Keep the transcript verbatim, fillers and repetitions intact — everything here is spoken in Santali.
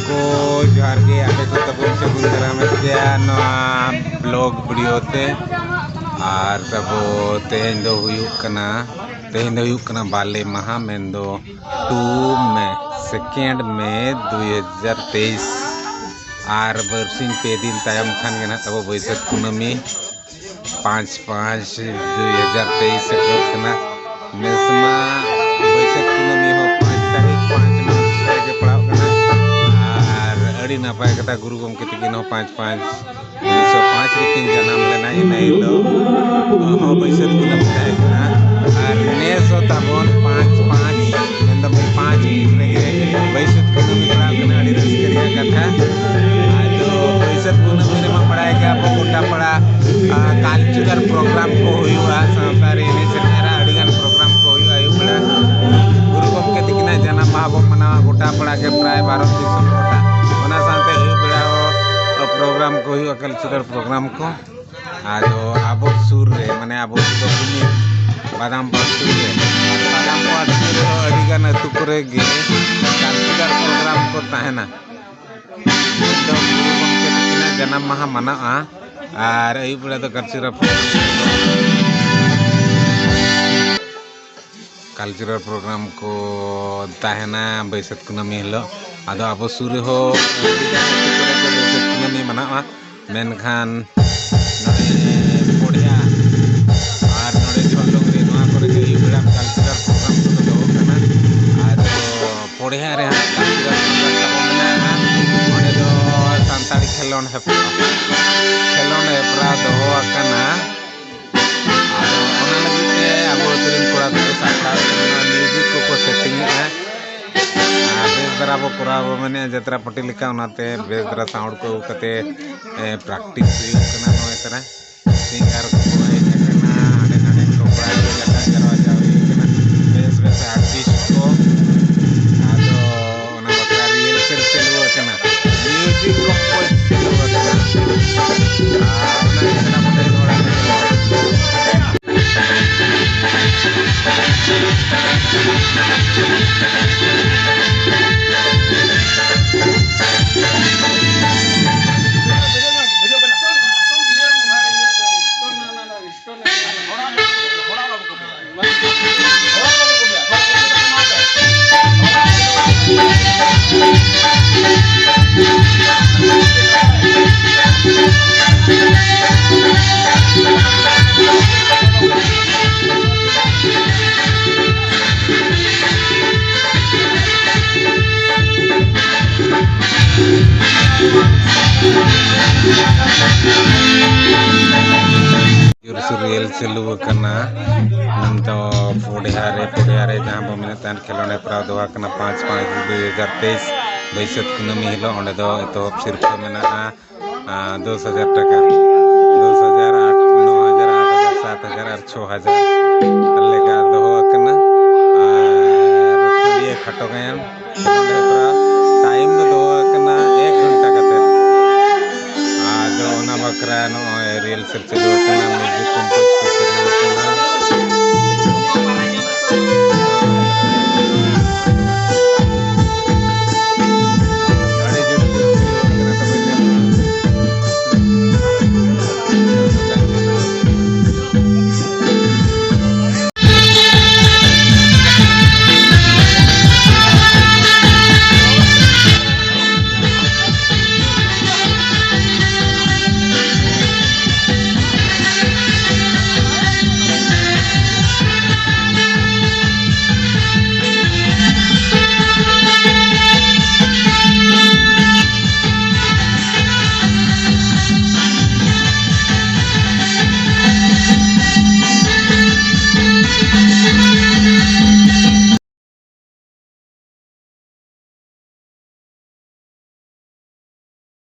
ᱠᱚ ᱡᱚᱦᱟᱨ ᱜᱮ, ᱟᱯᱮ ᱠᱚ ᱛᱟᱵᱚᱱ ᱥᱟᱹᱜᱩᱱ ᱫᱟᱨᱟᱢᱮᱫ ᱯᱮᱭᱟ ᱱᱚᱣᱟ vlog video ᱛᱮ᱾ ᱟᱨ ᱛᱟᱵᱚ ᱛᱮᱦᱮᱧ ᱫᱚ ᱦᱩᱭᱩᱜ ᱠᱟᱱᱟ, ᱛᱮᱦᱮᱧ ᱫᱚ ᱦᱩᱭᱩᱜ ᱠᱟᱱᱟ ᱵᱟᱞᱮ ᱢᱟᱦᱟ, ᱢᱮᱱᱫᱚ two ᱢᱮ, second ᱢᱮ ᱫᱩᱭ ᱦᱟᱡᱟᱨ ᱛᱮᱭᱤᱥ᱾ ᱟᱨ ᱵᱟᱨᱥᱤᱧ ᱯᱮ ᱫᱤᱱ ᱛᱟᱭᱚᱢ ᱠᱷᱟᱱ ᱜᱮ ᱱᱟᱦᱟᱜ ᱛᱟᱵᱚ ᱵᱟᱹᱭᱥᱟᱹᱠᱷ ᱠᱩᱱᱟᱹᱢᱤ᱾ ᱯᱟᱸᱪ ᱯᱟᱸᱪ ᱫᱩᱭ ᱦᱟᱡᱟᱨ ᱛᱮᱭᱤᱥ ᱥᱮᱴᱮᱨᱚᱜ ᱠᱟᱱᱟ᱾ ᱱᱮᱥ ᱢᱟ ᱵᱟᱹᱭᱥᱟᱹᱠᱷ ᱠᱩᱱᱟᱹᱢᱤ ᱦᱚᱸ ᱯᱟᱸᱪ ᱛᱟᱹᱨᱤᱠᱷ, ᱯᱟᱸᱪ ᱢᱟᱥ ᱨᱮᱜᱮ ᱯᱟᱲᱟᱣᱜ ᱠᱟᱱᱟ᱾ ᱟᱨ ᱟᱹᱰᱤ ᱱᱟᱯᱟᱭ ᱠᱟᱛᱷᱟ, ᱜᱩᱨᱩ ᱜᱚᱢᱠᱮ ᱛᱟᱹᱠᱤᱱ ᱦᱚᱸ ᱯᱟᱸᱪ ᱯᱟᱸᱪ ᱩᱱᱤᱥᱥᱚ ᱯᱟᱸᱪ ᱨᱮᱠᱤᱱ ᱡᱟᱱᱟᱢ ᱞᱮᱱᱟ, ᱤᱱᱟᱹ ᱦᱤᱞᱳᱜ ᱦᱚᱸ ᱵᱟᱹᱭᱥᱟᱹᱠᱷ ᱠᱩᱱᱟᱹᱢᱤ ᱛᱟᱦᱮᱸ ᱠᱟᱱᱟ᱾ ᱟᱨ ᱱᱮᱥ ᱦᱚᱸ ᱛᱟᱵᱚᱱ ᱯᱟᱸᱪ ᱯᱟᱸᱪ, ᱢᱮᱱᱫᱚ ᱯᱟᱸᱪ ᱨᱮᱜᱮ ᱵᱟᱹᱭᱥᱟᱹᱠᱷ ᱠᱩᱱᱟᱹᱢᱤ ᱯᱟᱲᱟᱜ ᱠᱟᱱᱟ᱾ ᱟᱹᱰᱤ ᱨᱟᱹᱥᱠᱟᱹ ᱨᱮᱭᱟᱜ ᱠᱟᱛᱷᱟ᱾ ᱟᱫᱚ ᱵᱟᱹᱭᱥᱟᱹᱠᱷ ᱠᱩᱱᱟᱹᱢᱤ ᱨᱮᱢᱟ ᱵᱟᱲᱟᱭ ᱜᱮᱭᱟ ᱵᱚ, ᱜᱚᱴᱟ ᱯᱟᱲᱟ, ᱟ, cultural program ᱠᱚ ᱦᱩᱭᱩᱜᱼᱟ, ᱥᱟᱶᱛᱟ ᱨᱮ ᱮᱱᱮᱡ ᱥᱮᱨᱮᱧ ᱨᱮ ᱟᱹᱰᱤᱜᱟᱱ program ᱠᱚ ᱦᱩᱭᱩᱜᱼᱟ᱾ ᱟᱹᱭᱩᱵ ᱵᱮᱲᱟ ᱜᱩᱨᱩ ᱜᱚᱢᱠᱮ ᱛᱟᱹᱠᱤᱱᱟᱜ ᱡᱟᱱᱟᱢ ᱢᱟᱦᱟ ᱵᱚ ᱢᱟᱱᱟᱣᱟ ᱜᱚᱴᱟ ᱯᱟᱲᱟ ᱜᱮ, ᱯᱨᱟᱭ ᱵᱷᱟᱨᱚᱛ ᱫᱤᱥᱚᱢ ᱜᱚᱴᱟ᱾ ᱚᱱᱟ ᱥᱟᱶᱛᱮ ᱟᱹᱭᱩᱵ ᱵᱮᱲᱟ ᱦᱚᱸ program ᱠᱚ ᱦᱩᱭᱩᱜᱼᱟ, cultural program ᱠᱚ᱾ ᱟᱫᱚ ᱟᱵᱚ ᱥᱩᱨ ᱨᱮ, ᱢᱟᱱᱮ ᱟᱵᱚ ᱥᱩᱨ ᱫᱚ ᱠᱩᱢᱤᱨ, ᱵᱟᱫᱟᱢ ᱯᱟᱲᱟ ᱥᱩᱨ ᱨᱮ, ᱵᱟᱫᱟᱢ ᱯᱟᱲᱟ ᱥᱩᱨ ᱨᱮᱦᱚᱸ ᱟᱹᱰᱤᱜᱟᱱ ᱟᱹᱛᱩ ᱠᱚᱨᱮ ᱜᱮ cultural program ᱠᱚ ᱛᱟᱦᱮᱱᱟ᱾ ᱢᱮᱱᱫᱚ ᱜᱩᱨᱩ ᱜᱚᱢᱠᱮ ᱛᱟᱹᱠᱤᱱᱟᱜ ᱡᱟᱱᱟᱢ ᱢᱟᱦᱟ ᱢᱟᱱᱟᱜᱼᱟ ᱟᱨ ᱟᱹᱭᱩᱵ ᱵᱮᱲᱟ ᱫᱚ cultural program, cultural program ᱠᱚ ᱛᱟᱦᱮᱱᱟ ᱵᱟᱹᱭᱥᱟᱹᱠᱷ ᱠᱩᱱᱟᱹᱢᱤ ᱦᱤᱞᱳᱜ᱾ ᱟᱫᱚ ᱟᱵᱚ ᱥᱩᱨ ᱨᱮᱦᱚᱸ ᱟᱹᱰᱤᱜᱟᱱ ᱟᱹᱛᱩ ᱠᱚᱨᱮ ᱜᱮ ᱵᱟᱹᱭᱥᱟᱹᱠᱷ ᱠᱩᱱᱟᱹᱢᱤ ᱢᱟᱱᱟᱜᱼᱟ, ᱢᱮᱱᱠᱷᱟᱱ ᱱᱚᱰᱮ ᱯᱚᱲᱤᱭᱟ ᱟᱨ ᱱᱚᱰᱮ ᱪᱷᱚᱞᱰᱚᱝᱨᱤ, ᱱᱚᱣᱟ ᱠᱚᱨᱮ ᱜᱮ ᱟᱹᱭᱩᱵ ᱵᱮᱲᱟ cultural program ᱠᱚᱫᱚ ᱫᱚᱦᱚ ᱠᱟᱱᱟ᱾ ᱟᱫᱚ ᱯᱚᱲᱤᱭᱟ ᱨᱮ ᱦᱟᱸᱜ cultural program ᱛᱟᱵᱚ ᱢᱮᱱᱟᱜᱼᱟ᱾ ᱚᱸᱰᱮ ᱫᱚ ᱥᱟᱱᱛᱟᱲᱤ ᱠᱷᱮᱞᱳᱸᱰ ᱦᱮᱯᱨᱟᱣ, ᱠᱷᱮᱞᱳᱸᱰ ᱦᱮᱯᱨᱟᱣ ᱫᱚᱦᱚ ᱟᱠᱟᱱᱟ᱾ ᱟᱫᱚ ᱚᱱᱟ ᱞᱟᱹᱜᱤᱫ ᱛᱮ ᱟᱵᱚ ᱟᱹᱛᱩ ᱨᱮᱱ ᱠᱚᱲᱟ ᱠᱚᱠᱚ ᱥᱟᱯᱲᱟᱣ ᱠᱟᱱᱟ, music ᱠᱚᱠᱚ setting ᱮᱫᱼᱟ᱾ ᱟᱨ ᱵᱮᱥ ᱫᱷᱟᱨᱟ ᱵᱚ ᱠᱚᱨᱟᱣ ᱵᱚ ᱢᱮᱱᱮᱫᱼᱟ, ᱡᱟᱛᱨᱟ ᱯᱟᱹᱴᱤ ᱞᱮᱠᱟ, ᱚᱱᱟᱛᱮ ᱵᱮᱥ ᱫᱷᱟᱨᱟ sound ᱠᱚ ᱟᱹᱜᱩ ᱠᱟᱛᱮ, ᱮ, practice ᱦᱩᱭᱩᱜ ᱠᱟᱱᱟ᱾ ᱱᱚᱜᱼᱚᱭ ᱛᱟᱨᱟ singer ᱠᱚᱠᱚ ᱦᱮᱡ ᱟᱠᱟᱱᱟ, ᱦᱟᱸᱰᱮ ᱱᱟᱰᱮ ᱠᱚ ᱠᱚᱲᱟ ᱠᱚ ᱡᱟᱴᱟ ᱡᱟᱨᱣᱟ ᱡᱟ ᱦᱩᱭ ᱟᱠᱟᱱᱟ᱾ ᱵᱮᱥ ᱵᱮᱥ artist ᱠᱚ, ᱟᱫᱚ ᱚᱱᱟ ᱵᱟᱠᱷᱨᱟ rehearsal ᱪᱟᱹᱞᱩ ᱟᱠᱟᱱᱟ, music compose ᱪᱟᱹᱞᱩ ᱟᱠᱟᱱᱟ᱾ ᱟᱨ ᱚᱱᱟ ᱜᱮ ᱠᱟᱱᱟ ᱢᱚᱰᱮᱞ ᱚᱲᱟᱜ ᱨᱮᱫᱚ᱾ ᱪᱟᱹᱞᱩ ᱟᱠᱟᱱᱟ᱾ ᱢᱮᱱᱫᱚ ᱯᱚᱰᱤᱦᱟ ᱨᱮ, ᱯᱚᱰᱤᱦᱟ ᱨᱮ ᱡᱟᱦᱟᱸ ᱵᱚ ᱢᱮᱱᱮᱫ ᱛᱟᱦᱮᱱ ᱠᱷᱮᱞᱳᱸᱰ ᱦᱮᱯᱨᱟᱣ ᱫᱚᱦᱚ ᱟᱠᱟᱱᱟ ᱯᱟᱸᱪ ᱯᱟᱸᱪ ᱫᱩᱭ ᱦᱟᱡᱟᱨ ᱛᱮᱭᱤᱥ, ᱵᱟᱹᱭᱥᱟᱹᱠᱷ ᱠᱩᱱᱟᱹᱢᱤ ᱦᱤᱞᱳᱜ᱾ ᱚᱸᱰᱮ ᱫᱚ ᱮᱛᱚᱦᱚᱵ ᱥᱤᱨᱯᱷᱟᱹ ᱢᱮᱱᱟᱜᱼᱟ, ᱟᱨ ᱫᱚᱥ ᱦᱟᱡᱟᱨ ᱴᱟᱠᱟ, ᱫᱚᱥ ᱦᱟᱡᱟᱨ, ᱟᱴ, ᱱᱚ ᱦᱟᱡᱟᱨ, ᱟᱴ ᱦᱟᱡᱟᱨ, ᱥᱟᱛ ᱦᱟᱡᱟᱨ ᱟᱨ ᱪᱷᱚ ᱦᱟᱡᱟᱨ ᱞᱮᱠᱟ ᱫᱚᱦᱚ ᱟᱠᱟᱱᱟ᱾ ᱟᱨ ᱠᱷᱟᱹᱞᱤᱭᱟᱹ ᱠᱷᱟᱴᱚ ᱜᱟᱭᱟᱱ ᱱᱚᱰᱮ ᱛᱷᱚᱲᱟ ᱴᱟᱭᱤᱢ ᱫᱚ ᱫᱚᱦᱚ ᱟᱠᱟᱱᱟ ᱮᱠ ᱜᱷᱚᱱᱴᱟ ᱠᱟᱛᱮ᱾ ᱟᱫᱚ ᱚᱱᱟ ᱵᱟᱠᱷᱨᱟ ᱱᱚᱜᱼᱚᱭ ᱨᱤᱦᱟᱨᱥᱟᱞ ᱪᱟᱹᱞᱩ ᱟᱠᱟᱱᱟ, ᱢᱤᱣᱡᱤᱠ ᱠᱚᱢᱯᱳᱡᱽ